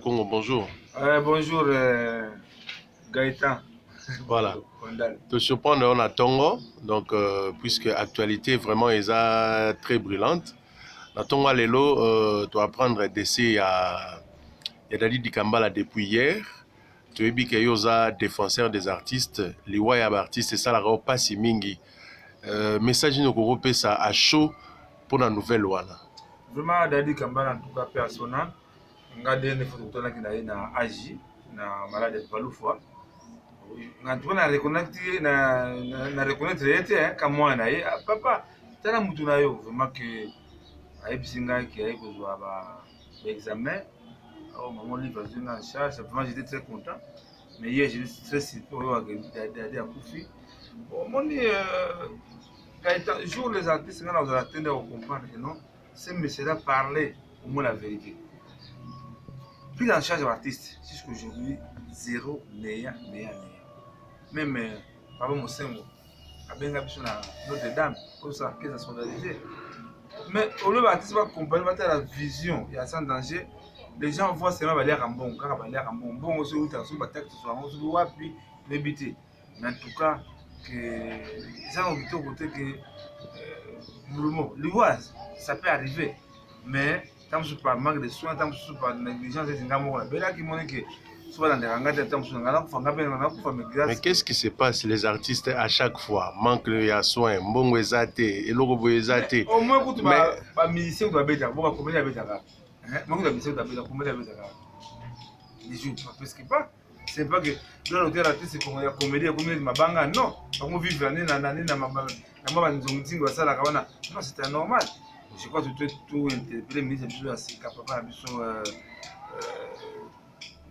Congo, bonjour. Bonjour, Gaëtan. Voilà. Te surprendre on a tongo, donc puisque actualité vraiment est très brûlante. Na tongo lelo, tu apprendre décès ya Dadi Dikambala depuis hier. Toyebi ke yo oza défenseur des artistes, liwa ya baartiste esalaka yo mpasi mingi. Message nini okoki kopesa à chaud mpona nouvelle wana? Vraiment, Dadi Kambala, en tout cas, personnel, nga dernière fois tokutanaki na ye na agi na malade ya Palufwa. En tout cas, na reconnaître na reconnaître ye te ka mwana na ye: "Papa, tala mutu na yo." Vraiment que ayebisi ngai ke aye kozwa ba examen oyo mama Olive azwi nga en charge. Vraiment, j'étais très content, mais hier j'étais très surpris oyo Dadi akufi. Omoni, jour les artistes, nga nazala te nde kocomprendre que non, ce monsieur-là parlait au moins la vérité. Prise en charge de l'artiste, jusqu'aujourd'hui, zéro, néant, néant, néant. Même Papa Mosengo, abenga biso na Notre-Dame, pour ça, caisse ya solidarité. Mais au lieu l'artiste va comprendre, va la vision, il y a sans danger, les gens voient seulement baliaka mbongo, kaka baliaka mbongo, mbongo soki outaka, soki bataxe yango, soki wapi, toyebi te. Mais en tout cas, que eza na kitoko te ke mulumo liwa, ça peut arriver, mais ntango mosusu par manque de soins, ntango mosusu par négligence. Eti nga moko nabelaki, moni ke so balandaka nga te, ntango mosusu nga nakufa, nga mpe nakufa, mais grâce. Mais qu'est-ce qui se passe? Les artistes, à chaque fois, manque ya soins, mbongo eza te, eloko boye eza te. Au moins kutu bamusicien kutu babetaka bo, bacomédien babetaka mokutu, bamusicien kutu babetaka, comédien babetaka les jours, parce que pas, c'est pas que dans l'hôtel artiste ya comédie ekomi neti mabanga. Non, bango vivre nde na nani na mwa banzongi basalaka wana. Non, c'est anormal. Je crois que tout interpellé ministre biso ya sika, papa na biso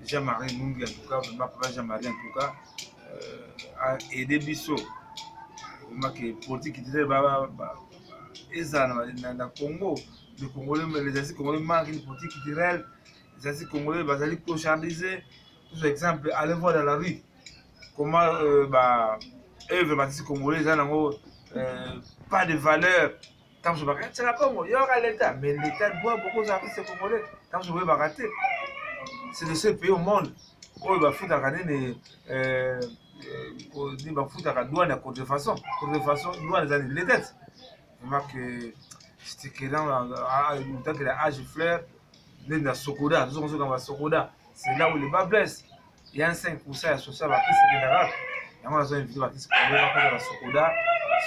Jean-Marie Nungi. En tout cas, vraiment, papa Jean-Marie, en tout cas, a aidé biso vraiment que politique culturelle ezala na Congo. Le Congolais, les artistes congolais manquent une politique culturelle. Les artistes congolais bazali clochardisés. Tout exemple, allez voir dans la rue comment bah, œuvre artiste congolais eza nango pas de valeur. Ntango mosusu bakatiaka Congo yoka l'État, mais l'État doit beaucoup aux artistes congolais. Ntango mosusu boyebaka te, c'est le seul pays au monde oyo bafutaka nini, bafutaka douane ya contrefaçon. Contrefaçon, douane eza nini? L'État. Vraiment que c'était que dans âge fleur neti na Sokoda, tozonga basokoda, c'est là où le bât blesse. Il y a un 5% ya social baartiste ekendaka yango. Nazo invité baartiste congolais bakota na Sokoda.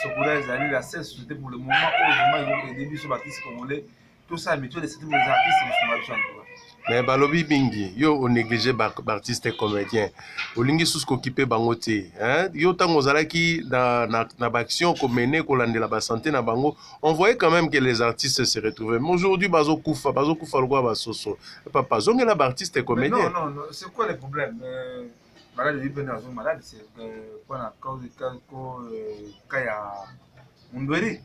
Sokoda ezali la seule société pour le moment oyo vraiment ekoaider biso baartiste congolais, tosala mutuelle de santé pour les artistes, bisunga biso en tout cas. Mais balobi mingi yo onéglige baartiste comédien, olingi susu kokipe bango te, hein? Yo ntango ozalaki na baaction komene kolandela basanté na bango, on voyait quand même que les artistes se retrouvaient, mais aujourd'hui bazokufa, bazokufa lokola basoso. Papa, zongela baartiste comédien. Non, non, non, c'est quoi le problème? Malade ebi mpe azo malade, c'est mpona ka ya mundweri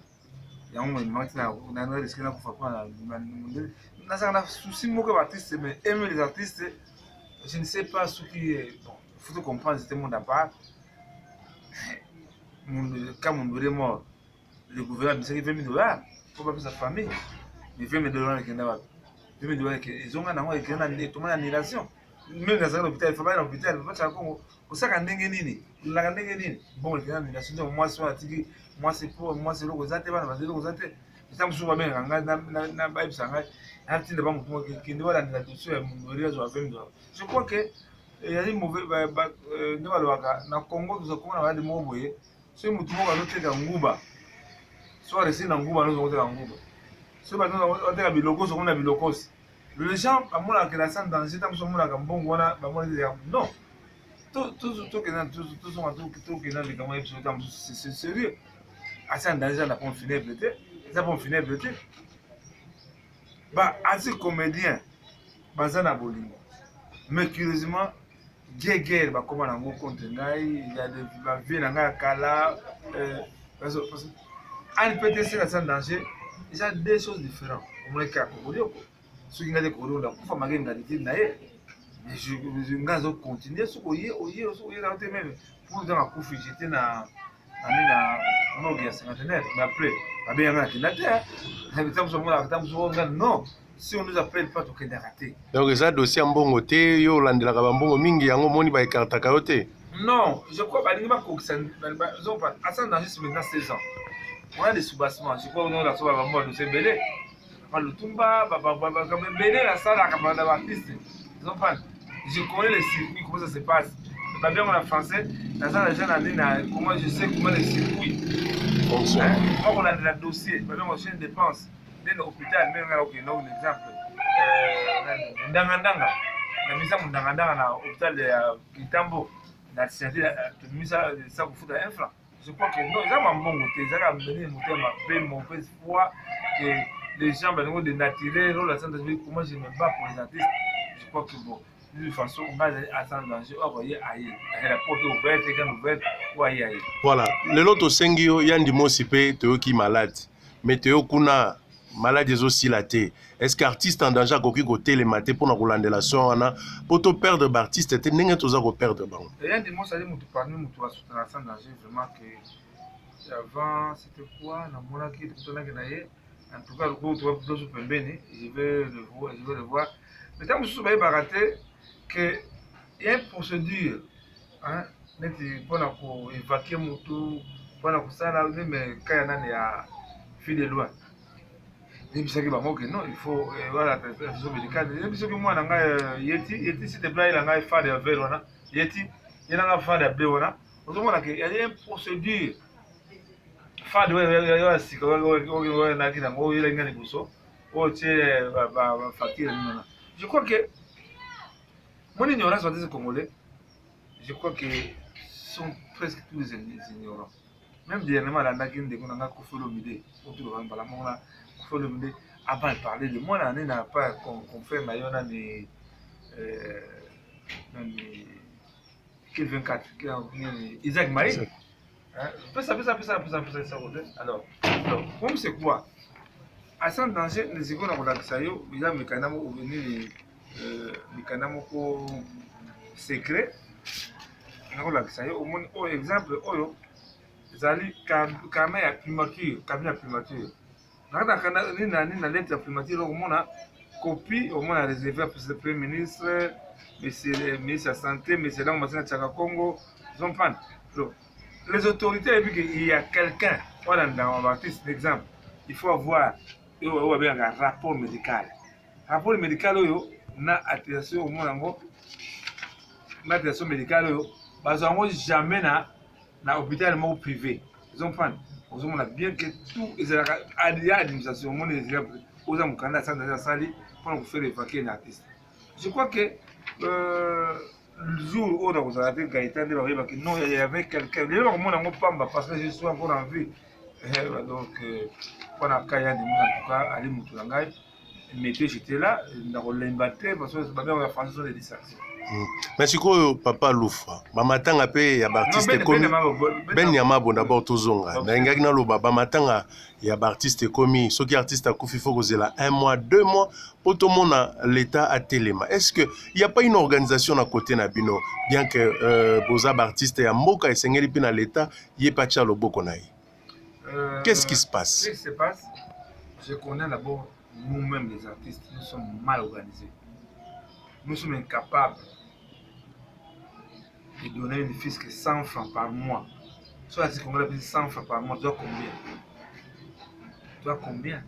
yango ememaki na risque nakufa mpona mundweri. Nazalaka na souci moko ya baartiste, mais aimer les artistes, je ne sais pas soki, bon, il faut comprendre, c'était monde à part. Quand mundweri est mort, le gouvernement abimisaki 20 000 $ mpo bapesa famille, mais 20 000 $ ekenda wapi? 20 000 $ ezonga nango, ekenda etoma na annulation. Même nazalaki na hôpital, fabali na hôpital, batyaka Kongo osaka ndenge nini, olelaka ndenge nini. Bon, ekenda annulation nde mwasi wana atiki mwasi po mwasi eloko eza te, bana bazali eloko eza te. Eza mosusu babengaka ngai, bayebisa ngai natinda bamotu kende balandela dossier ya mondori azwa 20 $. Je crois que ezali mauvais nde balobaka na Congo. Toza Congo na maladi moko boye, soki motu moko azoteka nguba, so aresi na nguba, nozongo oteka nguba, soki bateka bilokosi, okomona bilokosi. Les gens bamonaka la sans danger, ntango mosusu bamonaka mbongo wana, bamona non. Tokenda, tozonga, tokenda likambo ya biso. Ntango mosusu c'est sérieux, asi en danger na pompe funèbre te, eza pompe funèbre te. Baartiste comédien baza na bolingo, mais curieusement guerre bakóma nango contre ngai ya bavie na ngai ya kala. ANPTC na sans danger eza deux choses différentes. Omonaki kaka kokolioko, soki ngai te kokolioko nakufa make ngaliti na ye, mais ngai azocontinue. Soki oye, oye, soki oye na te, même pour ntango akufi, j'étais na nani, na morgue ya cinquantenaire, mais après babenganga, nakenda te. Ntango mosusu amonaka, ntango mosusu nga non. Si on nous appelle pas, tokendaka te. Donc eza dossier ya mbongo te, yo olandelaka bambongo mingi, yango omoni baekartaka yo te. Non, je crois balingi bakokisa asa na juste maintenant 16 ans. On a des soubassements. Je crois on a soba bango dossier ebele. Ba Lutumba, ba ba ba ba ebele nasalaka ba ba artiste. Ils ont pas. Je connais les circuits, comment ça se passe. Ba bien en français, naza déjà na nini comment je sais comment les circuits fonctionnent. Moi on a la dossier, ba bien chaîne dépense. Nde na hôpital ndenge ngai nakokende un exemple ndangandanga na misa mondangandanga na hôpital ya Kintambo na signature tobimisa sa kofuta un franc. Je crois que non, eza mambongo te, ezaka mene motema mabe, mauvaise foi que les gens balingo dénaturer rôle ya centre. Comment je me bats pour les artistes, je crois que bon, de toute façon ngai aza en danger, or ye aye la porte ouverte, grande ouverte, oyo aye aye. Voilà, lelo tosengi yo Yandi Mosi mpe toyoki malade, meteo kuna maladi ezosila te. Est ce que artiste en danger akoki kotelema te mpona kolandela soin wana mpo to perdre baartiste te ndenge toza koperdre bango? Yandi Mosi ali motu parmi motu asutana sans danger, vraiment que avant c'était quoi, namonaki tokutanaki na ye. En tout cas lokola tozo pembeni, je vais le voir, je vais le voir. Mais ntango mosusu bayebaka te que ya une procédure, hein, neti mpona koévacuer motu, mpona kosala meme kaya nani ya fille de loi, yebisaki bango ke non, il faut voilà attention médicale. Yebisaki mwana ngai yeti yeti, s'il te plaît, yela ngai fade ya vert wana, yeti yela ngai fade ya bleu wana. Ozomona ke yali une procédure, fade oyo ya sika oyo naki nango, oyo yelaki ngai liboso, oyo tie bafacture nini wana. Je crois que mon ignorance des Congolais, je crois que sont presque tous les ignorants. Même dernièrement, alandaki ndeko na nga Koffi Olomide, otuloba mbala moko na Koffi Olomide avant de parler de moi, nani na pas confrère na yo nani, nani quel 24 Isaac Maï, pesa pesa pesa pesa pesa ça. Alors comme c'est quoi sans danger, ndeko na kolakisa yo eza mikanda moko nini, mikanda moko secret nakolakisa yo. Omoni oyo, exemple oyo ezali carnet ya primature, cabinet ya primature. Na kati nini na nini na lettre ya primature, okomona copie, omona réservé ya premier ministre, monsieur ministre ya santé, monsieur Lango Masina Tiaka Congo zompane. Donc les autorités yebi que il y a quelqu'un wana dans artiste. Exemple, il faut avoir oyo babengaka rapport médical. Rapport médical oyo na attestation, omona yango na attestation médicale oyo bazwa yango jamais na hôpital moko privé. Ozomprendre, ozomona bien que tout ezalaka ya administration. Omoni exemple, oza mokanda asali asali mpona kofaire évacuer na artiste. Je crois que jour oyo nakozala te, Gaëtan, nde bakoyebaki non, il y avait quelqu'un. Lelo bakomona yango pamba parce que je suis encore en vie. Donc mpona ka ya Demos, en tout cas ali motu na ngai métier, j'étais là, nakolemba te parce que babengaka français sont des distractions. Mais sikoyo papa Lufa, bamatanga mpe ya baartiste ekomi Ben Yamabo. D'abord tozonga, nalingaki naloba bamatanga ya baartiste ekomi, soki artiste akufi, fo kozela un mois, 2 mois mpo tomona l'état atelema. Est ce que y a pas une organisation na côté na bino, bien que boza baartiste ya mboka, esengeli mpe na l'état ye mpe atya loboko na ye? Qu'est-ce qui se passe? Qu'est-ce qui se passe? Je connais d'abord, nous-mêmes les artistes, nous sommes mal organisés. Nous sommes incapables de donner une fisc 100 francs par mois. Soit si Congolais 100 francs par mois, tu dois combien? Tu dois combien?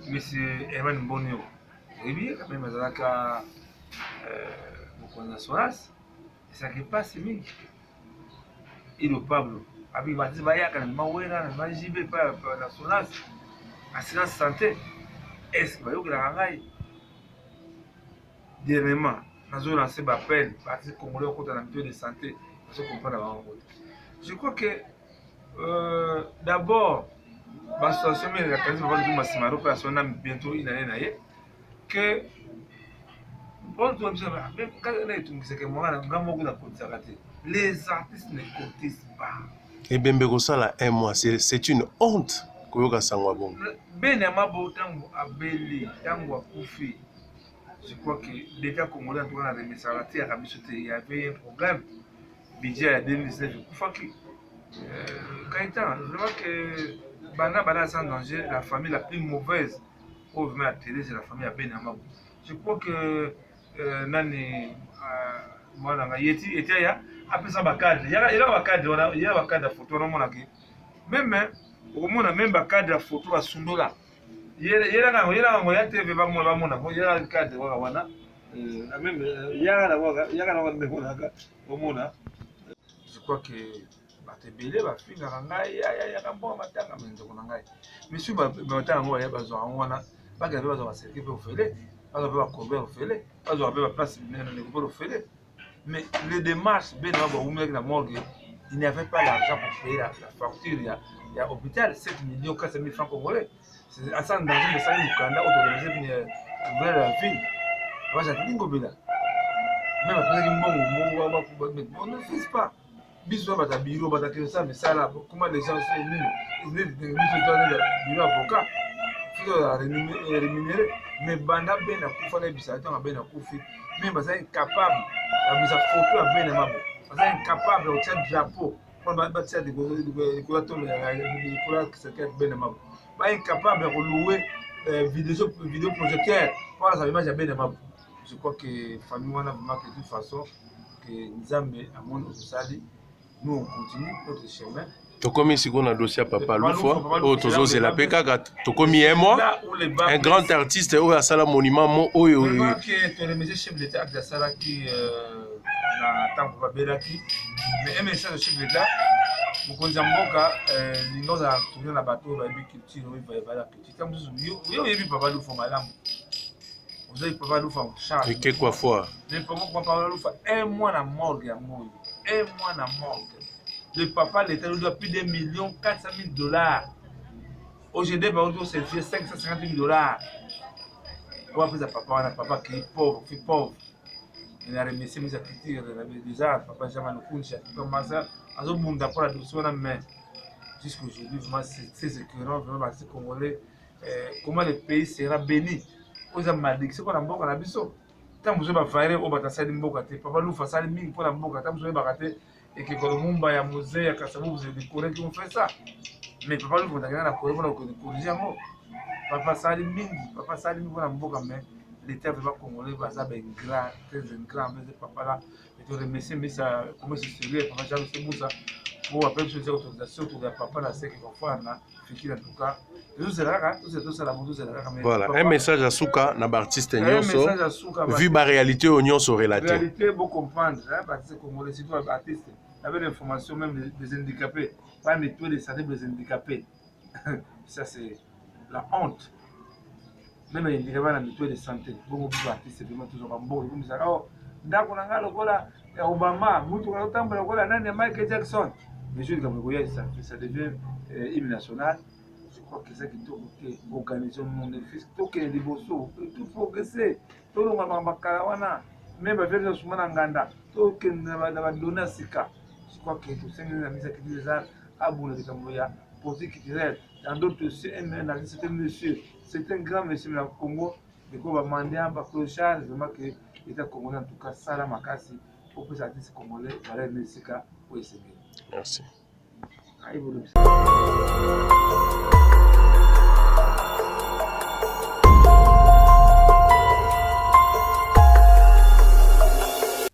Monsieur Herman Mbonio, oui, quand même, azalaka mokonzi ya Sonas, ezalaki mpasi mingi. Ilo Pablo abi batisi bayaka na mawera na majibe pa na Sonas, assurance santé, est ce que bayokelaka ngai? Dernièrement nazolancer baappel, baartiste congolais okota na mutuelle de santé, bazo comprendre bango te. Je crois que d'abord baassociation mingi nakanisi papa Lutumba Simaro mpe asona bientôt une année na ye que na etungisaka mwana nga moko nakotisaka te. Les artistes ne cotisent pas. Ebembe kosala un mois, c'est une honte koyoka sango ya bongo. Bene ya mabo, ntango abeli, ntango akufi, je crois que l'état congolais en tout cas na remerciaka tiyaka biso te. Il y avait un problème, budget ya 2019 ekufaki. Gaëtan, vraiment que banda banda sans danger, la famille la plus mauvaise. Oyo vraiment ya tele, c'est la famille ya Bena Mabu. Je crois que euh, nani euh, mwana nga yeti eti aya apesa bacadre yaka bacadre wana ya bacadre ya photo wana omonaki meme okomona meme bacadre ya photo basundola yelaka yango yelaka yango ya tv bamona bamona yango yelaka cadre kaka wana euh, meme yaka na yaka na ndeko naka omona. Je crois que bato ebele bafingaka ngai yayayaka mbongo matanga me ndeko na ngai misu matanga yango baya bazwaka yango wana bakenda mpe bazwa baserke mpe ofele, bazwa mpe bacolbert ofele, bazwaka mpe baplace minene na ndeko mpe ofele. Mais les démarches bena bawumelaki na morgue, il n'y avait pas l'argent pour payer la facture ya hôpital, 7 millions 400 000 francs congolais. Asa danger mesali mokanda oyo toorganize ouvert ya ville bazalaki ngobela meme apesaki mbongo moko, on ne fise pas. Biso bato ya biro, bato ya kesala misala, comment les gens nini biso toa biro avocat faut rémunéré. Mais banda Ben akufa, nayebisaka ntango Ben akufi, meme baza incapable ya komisa photo ya Ben Mabo, baza incapable ya kotia drapeau mpona batia likolo ya tolo, likolo ya cercueil ya Ben Mabo, ba incapable ya kolouer vidéo projecteur mpo alasa image ya Ben Mabo. Je crois que famille wana vraiment, que de toute façon que Nzambe amoni osali, nous on continue notre chemin. Tokomi sikoyo na dossier ya Papa Lufwa oyo tozozela mpe kaka tokomi un mois, un grand artiste oyo asala monument mo oyo. Toremercie chef d'État, acte asalaki na ntango babelaki. Mais un message au chef d'État, mokonzi ya mboka, linga ozala tourne na bato oyo bayebi culture, oyo ebala culture. Ntango mosusu yo oyebi Papa Lufwa malamu, ozali Papa Lufa Charles. Ekekwa fois. Mais papa Lufa, un mois na morgue yango oyo, un mois na morgue. Le papa, l'État lui doit plus d'un million 400 000 dollars. OGD bauti oservir 550 000 dollars po apesa papa wana. Papa kei pauvre, fi pauvre. Na remercier ministre ya culture déjà, papa Jean Malukunji, akamasa azobunda mpona dossier wana. Mais jusqu'aujourd'hui, vraiment, c'est très écœurant vraiment. Baartiste congolais, comment le pays sera béni? Oyo eza malédiction mpona mboka na biso. Ntango mosusu bavaire oyo bato asali mboka te. Papa Lufa asali mingi mpona mboka. Ntango mosusu oyebaka te ekeko Lumumba ya musée ya Kasavubu, c'est des Coréens qui ont fait ça. Mais papa Lufa akenda na Corée mpona kokende corriger yango. Papa asali mingi, papa asali mingi mpona mboka, mais l'État vraiment congolais baza baingrat, très ingrat envers papa là. Et to remercier ministre ya commerce extérieur, papa Jean Sebusa, po apesi biso eza autorisation tokoya papa na seke kofana na fikiri. En tout cas tozozela kaka, tozela, tosala mo, tozela kaka. Mais voilà, un message ya suka na baartiste nyonso, vu baréalité oyo nyonso relaté. Réalité, bo comprendre, hein, baartiste congolais, surtout artiste avec l'information même des handicapés, pas mutuelle de santé des handicapés, ça c'est la honte. Même handicapé na mutuelle de santé bongo, biso artiste vraiment tozwaka mbongo ekomisaka o ndako na ngai lokola ya Obama, mutuka otambola lokola nani, ya Michael Jackson. Mais jour likambo ekoya, ça devient hymne national. Je crois que eza kitoko te. Organisation non fils, tokende liboso, tout progresser, tolonga makambo kala wana me bavieux basuma na nganda, tokende na badone ya sika. Je crois que tosengeli na misa culture eza abunda likambo ya politique culturelle. Dans d'autres dossiers, un artiste, c'est un monsieur, c'est un grand monsieur na Congo ndeko, bamandia baclochard. Vraiment que État congolais, en tout cas sala makasi opesa artiste congolais valeur na esika oyo esengeli. Merci. Ayi.